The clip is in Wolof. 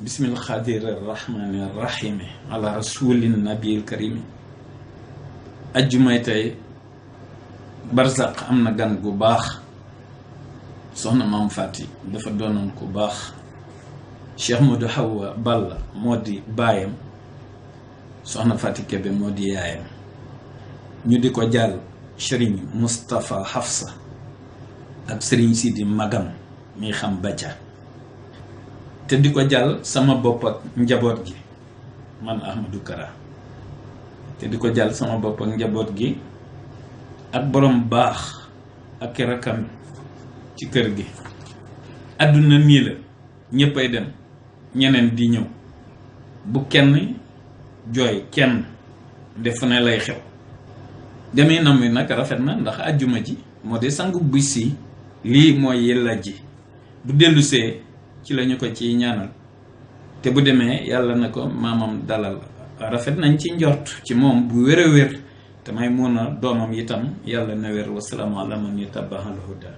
bismil xadir rahmani rahimi ala rasulin nabil karimi ajjumay tey barzaq am na gan gu baax soxna maam Fati dafa doonoon ku baax Cheikh Modou Hawa Balla moo di baayam soxna Fati Kebe moo di yaayam ñu di ko jàll Serigne Moustapha Hafsa ak Serigne Sidi Magam mi xam bacca te di ko jàll sama bopp ak njaboot gi man Ahmadou Kara te di ko jàll sama bopp ak njaboot gi ak borom baax ak rakam ci kër gi àdduna nii la ñëppay dem ñeneen di ñëw bu kenn jooy kenn def ne lay xew demee na mi nag rafet na ndax àjjuma ji moo di sangu bis yi lii mooy yella ji bu dellusee ci lañu ko ci ñaanal te bu demee yàlla na ko maamam dalal rafet nañ ci njort ci moom bu wér a wér te may mun a doomam itam yàlla na wér wasalaamu ala man yatabahal huda